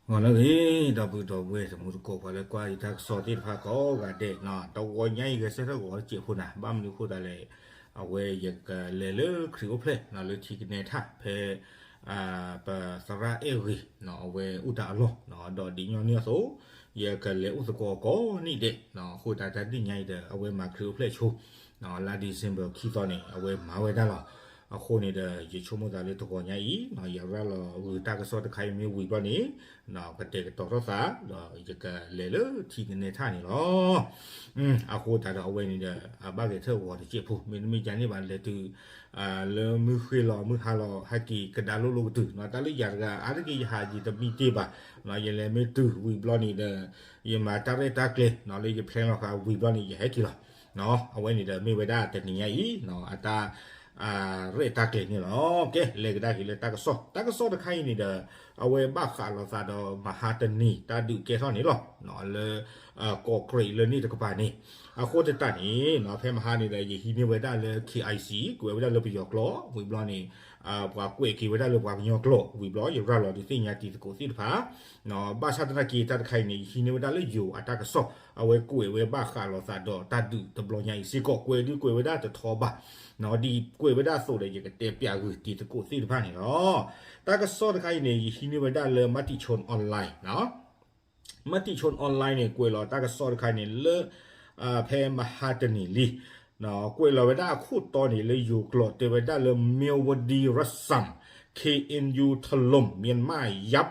ဂီၤလၢအဂ့ၤ ဒီပုၢ်ဒီဝဲၢ်တံၤသကိး ပှၤလၢကွၢ်ယတၢ်ကစီၣ်သ့ၣ်တဖၣ်ကိးဂၤဒဲး, တဂီၤညါအံၤ ဂဲၤဆၢထၢၣ်ဂီၤတစဲးဖိနၤ, ဘၣ်မနုၤအဃိသတးလဲၣ်, အဝဲယကလဲၤလၢခရံာ်အိၣ်ဖျဲၣ်လၢထံကနဲထၣ် ဖဲ ပသရၣ်အဲၣ်ဂ့ၤ အဝဲအိၣ်တၢ်အလီၢ်, ဒီးဒ်ညီနုၢ်အသိး ယကလဲၤအိၣ်သကိးကိးနံၣ်ဒဲး, အဃိသတးတၢ်တနံၤညါအံၤဒီး အဝဲမၤခရံာ်အိၣ်ဖျဲၣ်ဆိ, လါ December ခံသီန့ၣ် အဝဲမၤဝဲဒၣ်လီၤ. အဃိန့ၣ်ဒီး ယဆိကမိၣ်သးလၢတဂီၤညါအံၤ ယရၤလီၤဂုာ်တၢ်ကစီၣ်တခါအံၤမ့ၢ်ဝံၤဘျီန့ၣ် ကတဲာ်ကတီၤထီၣ်သး ဒီးယကလဲၤလၢထံကနဲထၣ်န့ၣ်လီၤ. အဃိသတးဒီးအဝဲန့ၣ်ဒီး အဘၣ်ဂဲၤထၢၣ်ဂီၤတစဲးဖိ မ့တမ့ၢ်ကန့ၣ်ဘၣ် လဲၤတုၤ လၢမုၢ်ဃ့လီၤမုၢ်ဟါလီၤ ဟဲက့ၤကဒါလိၤလိၤကတုၤ, တၢ်လၢယၤတဂၤ အါတက့ၢ်ယဟးယတမံတ့ၢ်ဘၣ်, ယလဲၤမ့ၢ်တုၤဝံၤဘျီန့ၣ်ဒီး ယမၤတၢ်ရဲၣ်တၢ်ကျဲၤလၢယ plan လီၤဃာ်ဝံၤဘျီန့ၣ် ယဟဲက့ၤလီၤ. အဝဲန့ၣ်ဒီးမ့ၢ်ဝဲဒၣ်တနံၤညါအံၤ အတၢ် ရဲၣ်တၢ်ကျဲၤန့ၣ်လီၤ. ကဲ လဲၤကဒါက့ၤလၢတၢ်ကစီၣ်, တၢ်ကစီၣ်တခါအံၤန့ၣ်ဒီး အဝဲဘၣ်ဃးလိာ်သးဒီးမဟါတနံၤ တၢ်ဒုးကဲထီၣ်န့ၣ်လီၤ. လၢ ကီးကြံးလၢန့ၣ်တကပၤန့ၣ်, အဃိသတးန့ၣ် ဖဲမဟါန့ၣ်ဒီး ယဟံးန့ၢ်ဝဲဒၣ်လၢ KIC ကွဲးဝဲဒၣ်လၢပယီၤကျိာ် ဝံၤဘျီန့ၣ် ပှၤကွဲးက့ၤဝဲဒၣ်လၢပှၤကညီကျိာ် ဝံၤဘျီ ယရၤလီၤဒုးသ့ၣ်ညါတံၤသကိးသ့ၣ်တဖၣ် ဘၣ်ဆၣ်သနာ်က့ တၢ်တခါအံၤန့ၣ် ယဟံးန့ၢ်ဝဲဒၣ်လၢယိၤအတၢ်ကစီၣ် အဝဲကွဲးဝဲဘၣ်ဃးလိာ်သးဒီးတၢ်ဒုးတဘျီညါအံၤစ့ၢ်ကီး ကွဲးဒုးကွဲးဝဲဒၣ်တထီဘၣ်, ဒ်ကွဲးဝဲဒၣ်အသိးဒီး ယကတဲပၠးဂုာ်တံၤသကိးသ့ၣ်တဖၣ်န့ၣ်လီၤ. တၢ်ကစီၣ်တခါအံၤန့ၣ် ယဟံးန့ၢ်ဝဲဒၣ်လၢ Matichon Online, Matichon Online န့ၣ် ကွဲးလီၤတၢ်ကစီၣ်တခါန့ၣ်လၢ ဖဲမဟါတနံၤလံ ကွဲးလီၤဝဲဒၣ်အခိၣ်တီန့ၣ်လၢယိၤကျိာ် တဲဝဲဒၣ်လၢ Myawaddy ရသမ် เคเอ็นยูถล่ม เมียนมายับ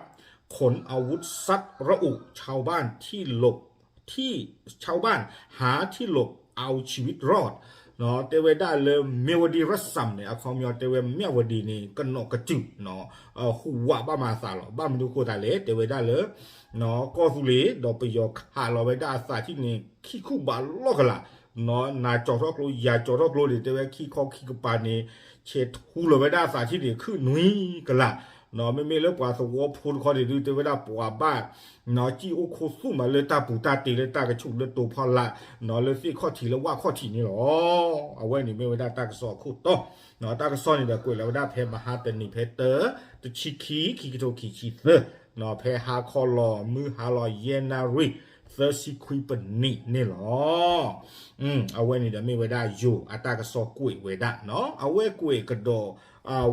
ขนอาวุธซัดระอุ ชาวบ้านที่หลบ ที่ ชาวบ้านหาที่หลบเอาชีวิตรอด တဲဝဲဒၣ်လၢ Myawaddy ရသမ် န့ၣ် အခီပညီတဲဝဲ မြဝတီ န့ၣ် ကနီးကတုာ် ဟူးဝးဘၣ်မၤအသးလီၤ. ဘၣ်မနုၤအဃိသတးလဲၣ် တဲဝဲဒၣ်လၢ ကီၢ်သူလ့ၤ ဒီးပယီၤခးလီၤဝဲဒၣ်အသးထံၣ်န့ၣ် ခံခူၣ်ဘးလီၢ်ကလာ်, နၤကၠီၤထီၣ်ကျိ ယၤကၠီၤထီၣ်ကျိန့ၣ် တဲဝဲခံခီခံကပၤန့ၣ် ဆဲးထူလီၤဝဲဒၣ်အသးထံၣ်န့ၣ် ခုၣ်နွံကလာ်, မ့မ့ၢ်လၢပှၤသဝီဖိတခီန့ၣ်ဒုး တဲဝဲဒၣ်ပှၤဘၣ် စံၣ်အိၣ်ခိၣ်သူၣ်မးလၢတၢ်ပူၤတၢ်တ့ၤလၢတၢ်ကဆူးလၢတိၤဖီလာ် လၢသ့ၣ်ခီၣ်ထံးလၢဝၣ်ခီၣ်ထံးန့ၣ်လီၤ. အဝဲန့ၣ်မ့ၢ်ဝဲဒၣ်တၢ်ကစီၣ်အခိၣ်တီ, တၢ်ကစီၣ်န့ၣ်ဒီးကွဲးလီၤဝဲဒၣ်ဖဲမဟါတနံၤ ဖဲတၢ တဆံခံ ခံကထိခံဆံသၢ, ဖဲဟါခီလီၤ မုၢ်ဟါလီၤ ယဲၢ်နၣ်ရံၣ် သၢဆံခွံပနံးန့ၣ်လီၤ. အဝဲန့ၣ်ဒီးမ့ၢ်ဝဲဒၣ်ယိၤအတၢ်ကစီၣ်ကွဲးဝဲဒၣ်, အဝဲကွဲးကဒီး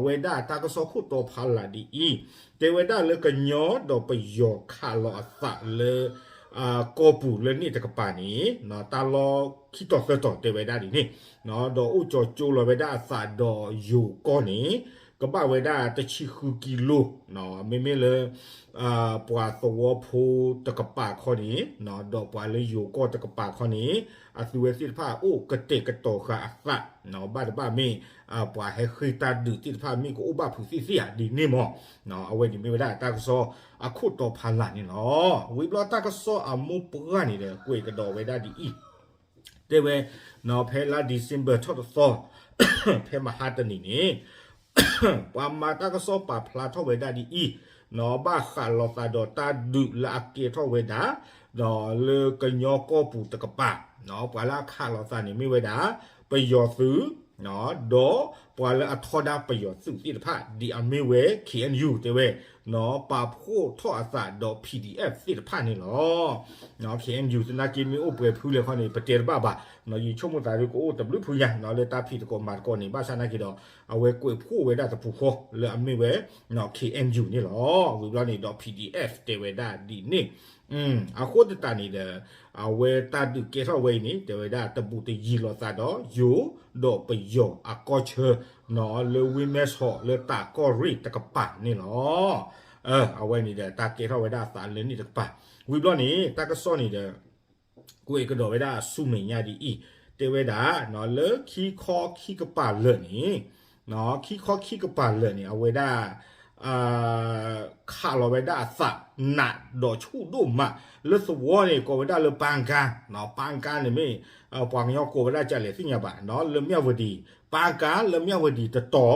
ဝဲဒၣ်တၢ်ကစီၣ်ခိၣ်တီဖးလၢ်ဒ်အံၤ, တဲဝဲဒၣ်လၢကညီဒီးပယီၤခးလီၤအသးလၢ ကီၢ်ပူၤလၢန့ၣ်တကပၤန့ၣ် တၢ်လီၢ်ခံတီၤသၢတီၤတဲဝဲဒၣ်ဒ်န့ၣ်, ဒီးအိၣ်ကၠီၤကၠိလီၤဝဲဒၣ်အသးဒီးယိၤကီၢ်န့ၣ် ကဘၣ်ဝဲဒၣ်တဆံဃုကံလိ, မ့မ့ၢ်လၢ ပှၤသဝီဖိတကပၤခီန့ၣ် ဒီးပှၤလၢယိၤကီၢ်တကပၤခီန့ၣ် အသုဝဲသ့ၣ်တဖၣ်အိၣ်ကတဲာ်ကတီၤဃာ်အသး, ဘၣ်တဘၣ်မ့ၢ် ပှၤဟဲဃ့ၢ်တၢ်ဒုးသ့ၣ်တဖၣ်မ့ၢ်ကအိၣ်ဘၣ်ဖုးသ့ၣ်သ့ၣ်ဧါဒ်န့ၣ်မး, အဝဲန့ၣ်မ့ၢ်ဝဲဒၣ်တၢ်ကစီၣ်အခိၣ်တီဖးလၢ်န့ၣ်လီၤ. ဝံၤဘျီတၢ်ကစီၣ်အမိၢ်ပှၢ်န့ၣ်ဒီး ကွဲးကဒီးဝဲဒၣ်ဒ်အံၤ, တဲဝဲ ဖဲလါ December ထီၣ်တသီ ဖဲမဟါတနံၤန့ၣ် ပှၤမၤတၢ်ကစီၣ်ပာ်ဖျါထီၣ်ဝဲဒၣ်ဒ်အံၤ, ဘၣ်ဃးလိာ်သးဒီးတၢ်ဒုးလၢအကဲထီၣ်ဝဲဒၣ် ဒီးလၢကညီကီၢ်ပူၤတကပၤ, ပှၤလၢအခးလိာ်သးန့ၣ်မ့ၢ်ဝဲဒၣ် ပယီၤသုး ဒီးပှၤလၢအထီဒါပယီၤသုးသ့ၣ်တဖၣ် ဒ်အမ့ၢ်ဝဲ KNU တဲဝဲ ပာ်ဖှိၣ်ထီၣ်အသးဒီး PDF သ့ၣ်တဖၣ်န့ၣ်လီၤ. KNU သနာ်က့မ့ၢ်အိၣ်ပှဲၤဖုလဲၣ်ခီန့ၣ် ပတဲတဘၣ်ဘၣ်, ယဆိကမိၣ်သးဒ်ကအိၣ်တဘျုးဖုညါ လၢတၢ်ဖံးသကိးမၤသကိးန့ၣ် ဘၣ်ဆၣ်သနာ်က့ဒီး အဝဲကွဲးဖှိၣ်ဝဲဒၣ်တပူၤဃီ လၢအမ့ၢ်ဝဲ KNU န့ၣ်လီၤ. ဝံၤဘျီန့ၣ်ဒီး PDF တဲဝဲဒၣ်ဒ်န့ၣ်, အဃိသတးန့ၣ်ဒီး အဝဲတၢ်ဒုးကဲထီၣ်ဝဲအံၤန့ၣ် တဲဝဲဒၣ်တဘူးတယံၤလိာ်သးဒီးယိၤ ဒီးပယီၤအကီၢ်ဆၢ လၢဝ့ၢ်မဲၢ်ဆီးလၢတၢ်ကီၢ်ရ့ၣ်တကပၤန့ၣ်လီၤ. အဝဲန့ၣ်ဒီးတၢ်ကဲထီၣ်ဝဲဒၣ်အသးလၢန့ၣ်တကပၤ, ဝံၤဘျီန့ၣ် တၢ်ကစီၣ်န့ၣ်ဒီး ကွဲးကဒီးဝဲဒၣ်ဆူမဲာ်ညါဒ်အံၤ, တဲဝဲဒၣ် လၢခံခီခံကပၤလၢာ်န့ၣ်, ခံခီခံကပၤလၢာ်န့ၣ် အဝဲဒၣ် ခးလီၤဝဲဒၣ်အသးနးဒီးဆူၣ်ဒိၣ်မး လၢသဝီန့ၣ် ကိးဝဲဒၣ်လၢပၢ်ကါ, ပၢ်ကါန့ၣ်မ့ၢ် ပှၤကညီကိးဝဲဒၣ်ကလဲၣ်သ့ၣ်ညါဘၣ် လၢမၠၣ်ဝတံၤ, ပၢ်ကါလၢမၠၣ်ဝတံၤတတီၤ,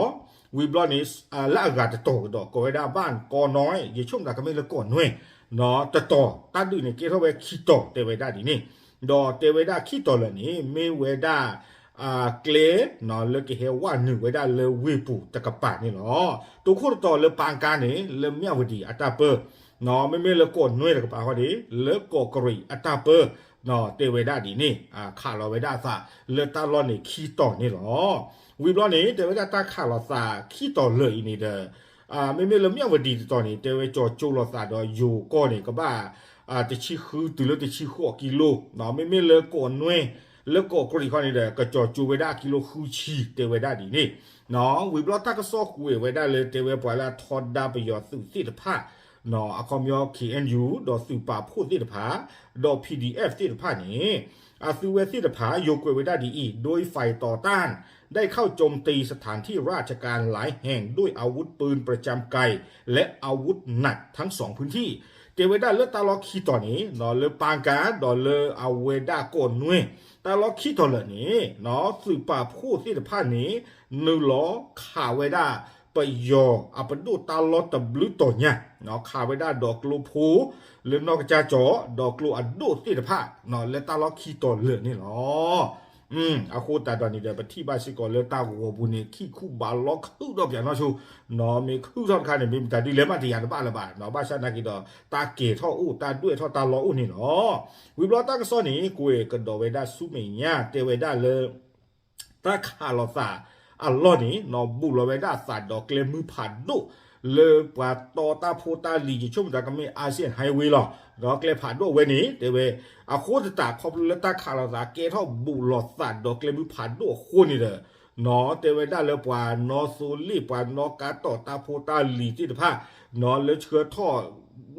ဝံၤဘျီန့ၣ် လၢအဂၤတတီၤကဒီး ကိးဝဲဒၣ်ဘၣ်ကီနီၢ်, ယဆိကမိၣ်သးကမ့ၢ်လၢကီၢ်နွဲၣ် တတီၤ, တၢ်ဒုးန့ၣ်ကဲထီၣ်ဝဲခံတီၤ တဲဝဲဒၣ်ဒ်န့ၣ်, ဒီးတဲဝဲဒၣ်ခံတီၤလၢာ်န့ၣ် မ့ၢ်ဝဲဒၣ် ကျဲ လၢကဟဲဝဲနုာ်ဝဲဒၣ်လၢဝ့ၢ်ပူၤတကပၤန့ၣ်လီၤ. တိခိၣ်တတီၤလၢပၢ်ကါန့ၣ် လၢမၠၣ်ဝတံၤအတၢ်ပၢ မ့မ့ၢ်လၢကီးနွဲတကပၤဃီန့ၣ် လၢကီးကရံးအတၢ်ပၢ တဲဝဲဒၣ်ဒ်န့ၣ် ခးလီၤဝဲဒၣ်အသးလၢတၢ်လီၢ်န့ၣ်ခံတီၤန့ၣ်လီၤ. ဝံၤဘျီန့ၣ် တဲဝဲဒၣ်တၢ်ခးလီၤသးခံတီၤလၢာ်အံၤန့ၣ်ဒီး မ့မ့ၢ်လၢမၠၣ်ဝတံၤတတီၤန့ၣ် တဲဝဲကၠီၤကၠိလိာ်သးဒီးယိၤကီၢ်န့ၣ် ကဘၣ် တဆံဃုတုၤလၢတဆံဃိးကံလိ, မ့မ့ၢ်လၢကီးနွဲ လၢကီးကရံးခီန့ၣ်ဒီး ကကၠီၤကၠိဝဲဒၣ်ကံလိဃုဆံ တဲဝဲဒၣ်ဒ်န့ၣ် ဝံၤဘျီတၢ်ကစီၣ်ကွဲးဝဲဒၣ်လၢတဲဝဲပှၤလၢအထီဒါပယီၤသုးသ့ၣ်တဖၣ် အခီပညီ ခ့ၣ်အဲၣ်ယူၣ် ဒီးသုးပာ်ဖှိၣ်သ့ၣ်တဖၣ် ဒီး ပီၣ်ဒီၣ်အၣ်ဖ် သ့ၣ်တဖၣ်န့ၣ် အသုဝဲသ့ၣ်တဖၣ် ယိၤကွဲးဝဲဒၣ်ဒ်အံၤ โดยฝ่ายต่อต้าน ได้เข้าโจมตีสถานที่ราชการหลายแห่งด้วยอาวุธปืนประจำกายและอาวุธหนักทั้งสองพื้นที่ တဲဝဲဒၣ်လၢတၢ်လီၢ်ခံတီၤန့ၣ် လၢပၢ်ကါဒီးလၢအဝဲဒၣ်ကီးနွဲ တၢ်လီၢ်ခံတီၤလၢာ်န့ၣ် သုးပာ်ဖှိၣ်သ့ၣ်တဖၣ်န့ၣ် နုာ်လီၤခးဝဲဒၣ် ပယီၤအပဒိၣ်တၢ်လီၢ်တဘျုးတီၤညါ ခးဝဲဒၣ်ဒီးကျိဖိ လၢနီၢ်ကစၢ်ကၠီၤ ဒီးကျိအဒိၣ်သ့ၣ်တဖၣ် လၢတၢ်လီၢ်ခံတီၤလၢာ်န့ၣ်လီၤ. အဃိသတးဒီးန့ၣ်ဒီး ပထံၣ်ဘၣ်စ့ၢ်ကီးလၢတၢ်ဂီၤပူၤန့ၣ် ခံခူဘးလီၤခုၣ်ဒီးပၠးနီၢ်ဆိ မ့ၢ်ခုၣ်ထီၣ်တခါန့ၣ် မ့ၢ်မတၤဒုလဲၣ်မးတယာ်တဘၣ်လၢၤဘၣ် ဘၣ်ဆၣ်နာ်က့ဒီး တၢ်ကဲၤထီၣ်အိၣ် တၢ်ဒွဲၣ်ထီၣ်တၢ်လီၢ်အိၣ်န့ၣ်လီၤ. ဝံၤဘျီတၢ်ကစီၣ်န့ၣ် ကွဲးကဒီးဝဲဒၣ်ဆူမဲာ်ညါ တဲဝဲဒၣ်လၢ တၢ်ခးလိာ်သးအလီၢ်န့ၣ် ဘူးလီၤဝဲဒၣ်အသးဒီးကျဲမုၢ်ဖးဒိၣ် လၢပှၤတီတၢ်ဖိတၢ်လံၤ ယဆိကမိၣ်တၢ်ကမ့ၢ် Asian Highway လီၤ. ဒီးကျဲဖးဒိၣ်ဝဲန့ၣ် တဲဝဲ အဃိသတးခီဖျိလၢတၢ်ခးလိာ်သးကဲထီၣ်ဘူးလီၤသးဒီးကျဲမုၢ်ဖးဒိၣ်အဃိန့ၣ်ဒီး တဲဝဲဒၣ်လၢပှၤနီသိလ့ၣ် ပှၤနီကါတီၤတၢ်ဖိတၢ်လံၤသ့ၣ်တဖၣ် လၢဆှၢထီၣ်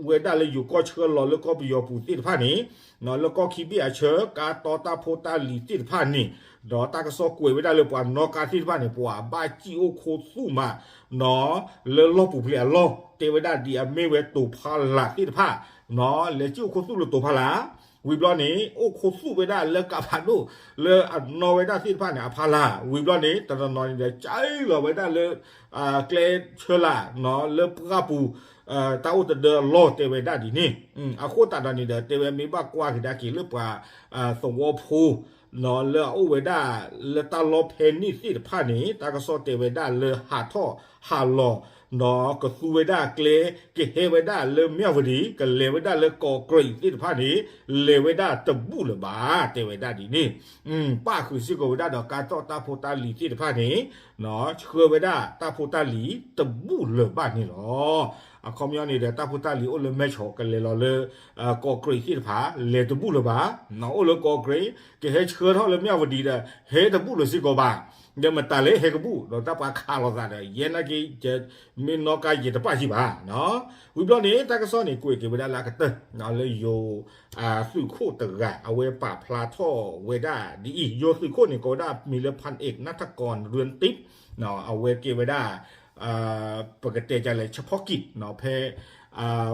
ဝဲဒၣ်လၢယိၤကီၢ်ဆှၢလီၤလၢကီၢ်ပယီၤပူၤသ့ၣ်တဖၣ်န့ၣ် လၢကီၢ်ခံဘ့ၣ်အဆၢ ကါတီတၢ်ဖိတၢ်လံၤသ့ၣ်တဖၣ်န့ၣ် ဒီးတၢ်ကစီၣ်ကွဲးဝဲဒၣ်လၢပှၤနီၣ်ကါသ့ၣ်တဖၣ်န့ၣ် ပှၤဘၣ်စံၣ်အိၣ်ခူသူၣ်မး လၢလီၢ်ပူၤဖျဲးအလီၢ် တဲဝဲဒၣ်ဒ်အမ့ၢ်ဝဲတိၤဖီလာ်သ့ၣ်တဖၣ် လဲၤစံၣ်အိၣ်ခူသူၣ်လၢတိၤဖီလာ် ဝံၤဘျီန့ၣ် အိၣ်ခူသူၣ်ဝဲဒၣ်လၢကးဖးဒိၣ် လၢအနီၣ်ဝဲဒၣ်သ့ၣ်တဖၣ်န့ၣ် အဖီလာ် ဝံၤဘျီန့ၣ် တနီၤနီၤန့ၣ်ဒီး ကၢလီၤဝဲဒၣ်လၢ ကျဲဆၢလာ် လၢပှၢ်ပူၤ တၢ်အိၣ်တဒၢအလီၢ် တဲဝဲဒၣ်ဒ်န့ၣ် အဃိသတးဒီးန့ၣ်ဒီး တဲဝဲမ့ၢ်ဘၣ်ကွၢ်ကဒါက့ၤလၢပှၤသဝီဖိ လၢအအိၣ်ဝဲဒၣ်လၢတၢ်လီၢ်ဖဲန့ၣ်သ့ၣ်တဖၣ်န့ၣ် တၢ်ကစီၣ်တဲဝဲဒၣ်လၢဟးထီၣ်ဟးလီၤ ကသူဝဲဒၣ်ကျဲ ကဟဲဝဲဒၣ်လၢမၠၣ်ဝတံၤ ကလဲၤဝဲဒၣ်လၢကီးကြံးသ့ၣ်တဖၣ်န့ၣ် လဲၤဝဲဒၣ်တဘူၣ်လၢၤဘၣ် တဲဝဲဒၣ်ဒ်န့ၣ် ပၣ်ဃုာ်စ့ၢ်ကီးဝဲဒၣ်ဒီးကါတီၣ်တၢ်ဖိတၢ်လံၤသ့ၣ်တဖၣ်န့ၣ် ဆှၢဝဲဒၣ်တၢ်ဖိတၢ်လံၤတဘူၣ်လၢၤဘၣ်န့ၣ်လီၤ. အခီပညီန့ၣ်ဒီး တၢ်ဖိတၢ်လံၤအိၣ်လၢမဲၢ်ဆီးကလဲၤလီၤလၢ ကီးကြံးသ့ၣ်တဖၣ် လဲၤတဘူၣ်လၢၤဘၣ် အိၣ်လၢကီးကြံး ကဟဲဆှၢထီၣ်လၢမၠၣ်ဝတံၤဒီး ဟဲတဘူၣ်လၢၤစ့ၢ်ကီးဘၣ် ဒီးမတၤလဲၣ်ဟဲကဘူၣ် ဒီးတၢ်ပှၤခးလိာ်သးဒီး ယဲနာ်က့ မ့ၢ်နီၣ်ကါယဲတပၣ်စံးဘၣ် ဝံၤဘျီန့ၣ် တၢ်ကစီၣ်န့ၣ် ကွဲးက့ၤဝဲဒၣ်လၢအကတၢၢ် လၢယိၤ သုးခိၣ်တဂၤ အဝဲပာ်ဖျါထီၣ်ဝဲဒၣ်ဒ်အံၤ ယိၤသုးခိၣ်န့ၣ် ကိးဝဲဒၣ်မံၤလၢ ဖၣ်အ့း နၢ်ထၣ်ကီၢ် ရၢၣ်တံး အဝဲကဲဝဲဒၣ် ပကတဲဒ်လဲၣ် ဆၣ်ဖီၣ်ကံး ဖဲ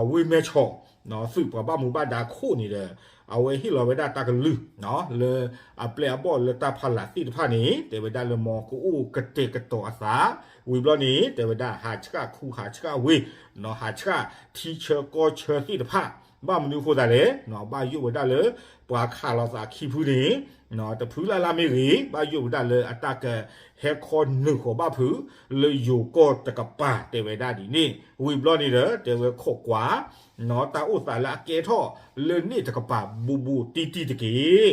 ဝ့ၢ်မဲၢ်ဆီး သုးပှၤဘၣ်မူဘၣ်ဒါခိၣ်န့ၣ်ဒီး အဝဲဟ့ၣ်လီၤဝဲဒၣ်တၢ်ကလုၢ် လၢအပျဲၢ်အဘီၣ်လၢတၢ်ဖီလာ်သ့ၣ်တဖၣ်န့ၣ် တဲဝဲဒၣ်လၢမ်ကအိၣ်ကတဲာ်ကတီၤအသး ဝံၤဘျီန့ၣ် တဲဝဲဒၣ်ဟးဆှၣ်ခူဟးဆှၣ်ဝ့ၢ် ဟးဆှၣ်ထံဆၢကီၢ်ဆၢသ့ၣ်တဖၣ် ဘၣ်မနုၤအဃိသတးလဲၣ် ဘၣ်ယိၣ်ဝဲဒၣ်လၢ ပှၤခးလိာ်သးခံဖုန့ၣ် တဖုလၢ်လၢ်မ့ၢ်ဂ့ၤ ဘၣ်ယိၣ်ဝဲဒၣ်လၢအတၢ်ကဟဲခီနုာ်ဃီၤဘၣ်ဖုး လၢယိၤကီၢ်တကပၤ တဲဝဲဒၣ်ဒ်န့ၣ် ဝံၤဘျီန့ၣ်ဒီး တဲဝဲခိးကွၢ် တၢ်အိၣ်သးလၢအကဲထီၣ်လၢန့ၣ်တကပၤဘူးဘူးတံၢ်တံၢ်တက့ၢ်.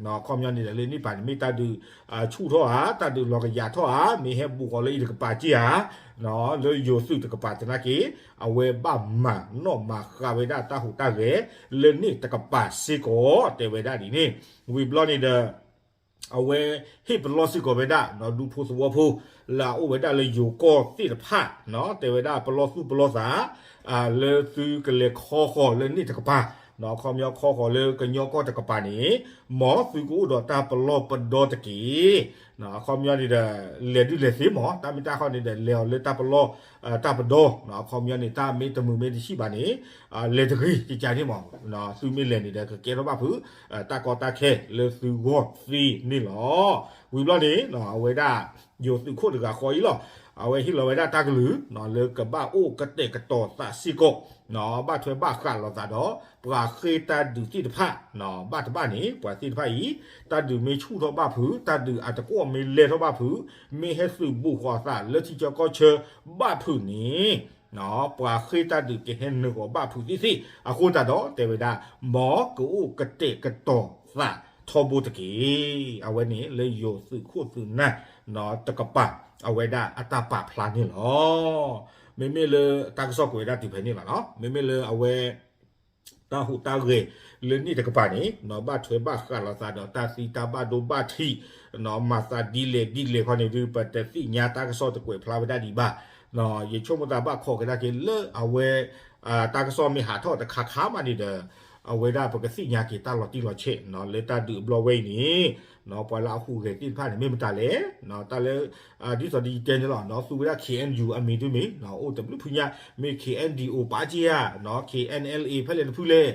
အခီပညီန့ၣ်ဒီး လၢန့ၣ်ပၤန့ၣ်မ့ၢ်တၢ်ဒုးဆူၣ်ထီၣ်ဧါ တၢ်ဒုးလီၤကယၤထီၣ်ဧါ မ့ၢ်ဟဲဘူးဃီၤလၢအံၤတကပၤက့ၢ်ဧါ လၢယိၤသုးတကပၤသနာ်က့ အဝဲဘၣ်မၤနီၣ်မၤဃါဝဲဒၣ်တၢ်ဟူးတၢ်ဂဲၤ လၢန့ၣ်တကပၤစ့ၢ်ကီး တဲဝဲဒၣ်ဒ်န့ၣ် ဝံၤဘျီန့ၣ်ဒီး အဝဲဟ့ၣ်ပလီၢ်စ့ၢ်ကီးဝဲဒၣ် ဒူဖိသဝီဖိ လၢအအိၣ်ဝဲဒၣ်လၢယိၤကီၢ်သ့ၣ်တဖၣ် တဲဝဲဒၣ်ပလီၢ်သူၣ်ပလီၢ်သး လၢသုကလဲၤခီဃီၤလၢန့ၣ်တကပၤ အခီပညီခီဃီၤလၢကညီကီၢ်တကပၤန့ၣ် မ်သုကအိၣ်ဒီးတၢ်ပလီၢ်ပဒီတက့ၢ်. အခီပညီန့ၣ်ဒီး လဲၤဒုးလဲၤသ့မး တၢ်မ့ၢ်တၢ်ဃီန့ၣ်ဒီး လဲၤအီၤလၢတၢ်ပလီၢ် တၢ်ပဒီ အခီပညီန့ၣ် တၢ်မ့ၢ်တမုာ်မ့ၢ်တဆံးဘၣ်န့ၣ် လဲၤတဂ့ၤ ကကန့ၣ်မး သုမ့ၢ်လဲၤန့ၣ်ဒီး ကကဲထီၣ်ဘၣ်ဖုး တၢ်ကီတၢ်ခဲလၢသုဂီၢ်သ့န့ၣ်လီၤ. ဝံၤဘျီန့ၣ် အဝဲဒၣ် ယိၤသုးခိၣ်တဂၤဃီအံၤလီၤ. အဝဲဟ့ၣ်လီၤဝဲဒၣ်တၢ်ကလုၢ် လၢကဘၣ်အိၣ်ကတဲာ်ကတီၤသးစ့ၢ်ကီး ဘၣ်ထွဲဘၣ်ဃးလိာ်သးဒီး ပှၤဃ့တၢ်ဒုးသ့ၣ်တဖၣ် ဘၣ်တဘၣ်န့ၣ် ပှၤသ့ၣ်တဖၣ်အံၤ တၢ်ဒုးမ့ၢ်ဆူၣ်ထီၣ်ဘၣ်ဖုး တၢ်ဒုးအတကွီၣ်မ့ၢ်လဲၢ်ထီၣ်ဘၣ်ဖုး မ့ၢ်ဟဲသုးဘူးဃီၤအသးလၢထံဆၢကီၢ်ဆၢဘၣ်ဖုးန့ၣ် ပှၤဃ့တၢ်ဒုးကဟဲနုာ်ဂီၤဘၣ်ဖုးသ့ၣ်သ့ၣ်အဃိသတးဒီး တဲဝဲဒၣ် မ်ကအိၣ်ကတဲာ်ကတီၤသးထီဘိတက့ၢ်. အဝဲန့ၣ်လၢယိၤသုးခိၣ်သုးနၢ်တကပၤ အဝဲဒၣ်အတၢ်ပာ်ဖျါန့ၣ်လီၤ. မ့မ့ၢ်လၢတၢ်ကစီၣ်ကွဲးဝဲဒၣ်တုၤဖဲန့ၣ်လီၤ. မ့မ့ၢ်လၢအဝဲ တၢ်ဟူးတၢ်ဂဲၤလၢန့ၣ်တကပၤန့ၣ် ဘၣ်ထွဲဘၣ်ဃးလိာ်သးဒီးတၢ်သံတၢ်ဘၣ်ဒိဘၣ်ထံး မၤသးဒ်လဲၣ်ဒ်လဲၣ်ခီန့ၣ်ဒုး ပတသ့ၣ်ညါတၢ်ကစီၣ်တကွဲးဖျါဝဲဒၣ်ဒံးဘၣ်. ယဆိကမိၣ်သးဘၣ်ခိးကဒါက့ၤလၢအဝဲ တၢ်ကစီၣ်မ့ၢ်ဟးထီၣ်တခါခါမးန့ၣ်ဒီး အဝဲဒၣ်ပကသ့ၣ်ညါက့ၤတၢ်လီၤတံၢ်လီၤဆဲး လၢတၢ်ဒုးအဘျီဝဲအံၤန့ၣ် ပှၤလၢအဟူးဂဲၤသ့ၣ်တဖၣ်န့ၣ် မ့ၢ်မတၤလဲၣ်. တၢ်လၢ ဒ်သိးဒီးယတဲန့ၣ်လီၤ သူဝဲဒၣ် ခ့ၣ်အဲၣ်ယူၣ် အမံၤဒုမ့ၢ် အိၣ်တဘျုးဖုညါ မ့ၢ် ခ့ၣ်အဲၣ်ဒီးအိၣ် ပာ်က့ယၤ ခ့ၣ်အဲၣ်အဲလ်အ့ ဖဲလဲၣ်တဖုလဲၣ်.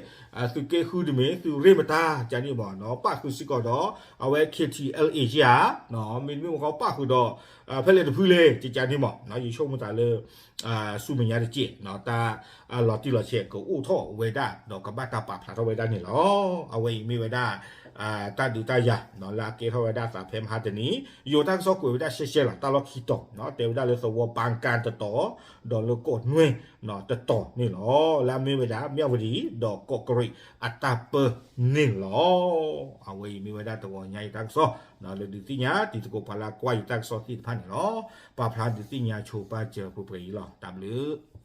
သုးက့ဃုတမ့ၢ် သုးရ့ၣ်မတၤ ကန့ၣ်မး ပၣ်ဃုာ်စ့ၢ်ကီးဒီး အဝဲ ခ့ၣ်ထံၣ်အဲလ်အ့ က့ယၤ မ့တမ့ၢ်မ့ၢ်ဃီပၣ်ဃုာ်ဒီး ဖဲလဲၣ်တဖုလဲၣ် ကကန့ၣ်မး ယဆိကမိၣ်သးလၢ ဆူမဲာ်ညါတက့ၢ် တၢ်လီၤတံၢ်လီၤဆဲးကအိၣ်ထီၣ်ဝဲဒၣ် ဒီးကဘၣ်တၢ်ပာ်ဖျါထီၣ်ဝဲဒၣ်န့ၣ်လီၤ. အဝဲအံၤမ့ၢ်ဝဲဒၣ် တၢ်ဒုးတၢ်ယၤ လၢအကဲထီၣ်ဝဲဒၣ်သးဖဲမဟါတနံၤ ယိၤတၢ်ကစီၣ်ကွဲးဝဲဒၣ်ရှဲရှဲလီၤ. တၢ်လီၢ်ခံတီၤ တဲဝဲဒၣ်လၢသဝီပၢ်ကၣ်တတီၤ ဒီးလၢကီးနွဲၣ်တတီၤန့ၣ်လီၤ. လၢအမ့ၢ်ဝဲဒၣ် မၠၣ်ဝတံၤ ဒီးကီးကရ့းအတၢ်ပၢန့ၣ်လီၤ. အဝဲအံၤမ့ၢ်ဝဲဒၣ်တဂီၤညါအံၤတၢ်ကစီၣ် လၢဒုးသ့ၣ်ညါတံၤသကိးပှၤလၢကွၢ်ယတၢ်ကစီၣ်သ့ၣ်တဖၣ်န့ၣ်လီၤ. ပာ်ဖျါဒုးသ့ၣ်ညါဆိပာ်စၢၤပှဲၤပှဲၤအံၤလီၤ. တၢ်ဘျုး